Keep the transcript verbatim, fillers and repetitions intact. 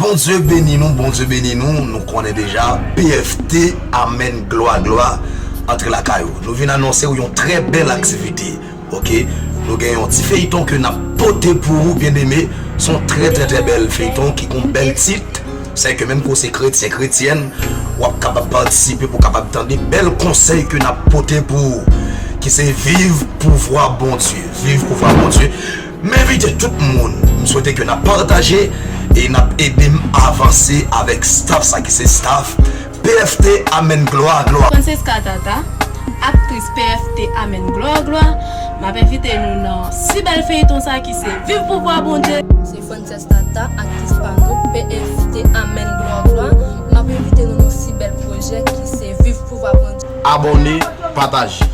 Bondye beni nou, Bondye beni nou. Nou konnen deja, P F T, amèn, glwa, glwa, antre lakay ou. Nou vin anonse w yon trè bèl aktivite, oke? Nou gen yon ti feyton ke n ap pote pou ou, byeneme. Se yon trè, trè, trè bèl feyton ki gon bèl tit. Sèke menm ke w se kretyen, kretyèn, w ap kapab patisipe pou w kapab tande bèl konsèy ke n ap pote pou ou, ki se viv pouvwa Bondye. Viv pouvwa Bondye. M envite tout moun, m swete ke n ap pataje e n ap ede m avanse avèk staff sa ki se staff P F T, amèn, glwa, glwa. Francisca Tata, aktris P F T, amèn, glwa, glwa. M ap envite nou nan si bèl feyton sa ki se Viv Pouvwa Bondye. Se Frances Tata, aktris pa nou, P F T, amèn, glwa, glwa. M ap envite nou nan si bèl pwojè ki se Viv Pouvwa Bondye. Abòne, pataje.